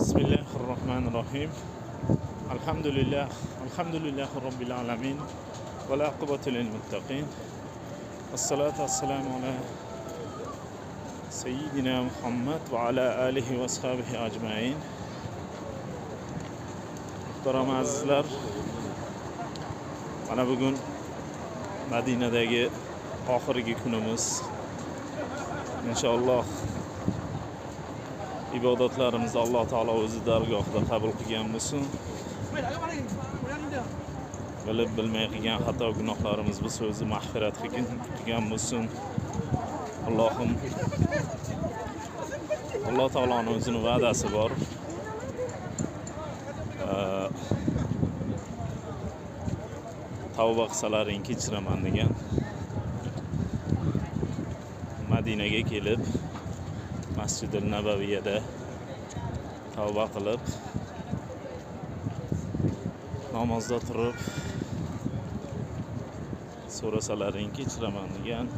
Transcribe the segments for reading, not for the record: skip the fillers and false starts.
Bismillahirrohmanirrohim. Alhamdulillah, alhamdulillahi robbil alamin. Va la aqibatu lil muttaqin. Assalatu vassalamu ala sayyidina Muhammad va ala alihi va ashabihi ajmain. Muhtaram azizlar, mana bugun Madinadagi oxirgi kunimiz. Inshaalloh ibodatlarimizni Alloh taolo o'zi dargohida qabul qilgan bo'lsin. Bilib bilmay qilgan xato gunohlarimiz bo'lsa o'zi mag'firat qilgan bo'lsin. Allohim, Alloh taoloning o'zini va'dasi bor. Tavba qilsalaring kechiraman degan. Madinaga kelib Masjidil Nabaviyada tavba qilib, namozda turib so'rasalaring kechiraman degan.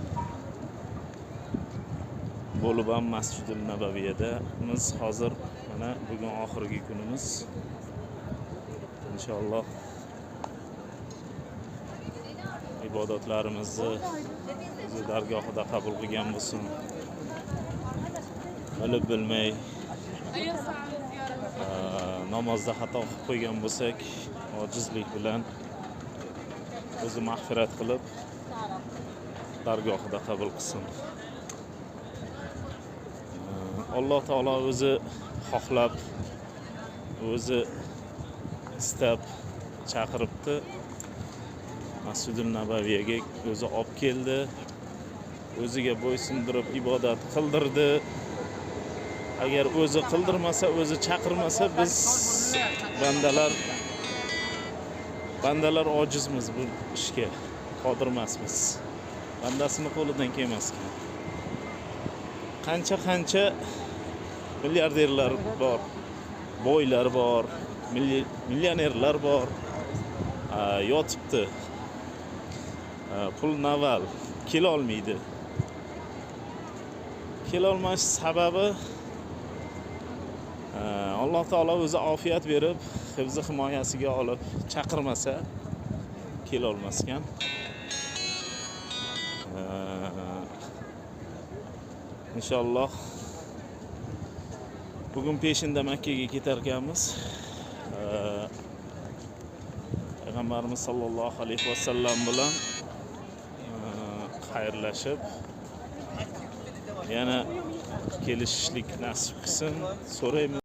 Bo'lib ham Masjidil Nabaviyada biz hozir mana bugun oxirgi kunimiz. Inshaalloh ibodatlarimizni o'zi dargohida qabul qilgan bo'lsin. Bilib bilmay namozda xato qilib qo'ygan bo'lsak, ojizlik bilan o'zi mag'firat qilib dargohida qabul qilsin. Alloh taolo o'zi xohlab, o'zi istab chaqiribdi. Masjidul Nabaviyaga o'zi olib keldi. O'ziga bo'ysundirib ibodat qildirdi. Agar o'zi qildirmasa, o'zi chaqirmasa, biz bandalar ojizmiz, bu ishga qodir emasmiz. Bandasini qo'lidan kelmas ekan. Qancha-qancha milliarderlar bor, boylar bor, millionerlar bor. Yotibdi. Pul naval kela olmaydi. Kela olmash sababi Alloh taolo o'zi ofiyat berib, hifzi himoyasiga olib chaqirmasa kela olmas ekan. Inshaalloh bugun peshinda Makkaga ketar ekanmiz. Payg'ambarimiz sollallohu alayhi vasallam bilan xayrlashib yana kelishishlik nasib qilsin. So'raymiz.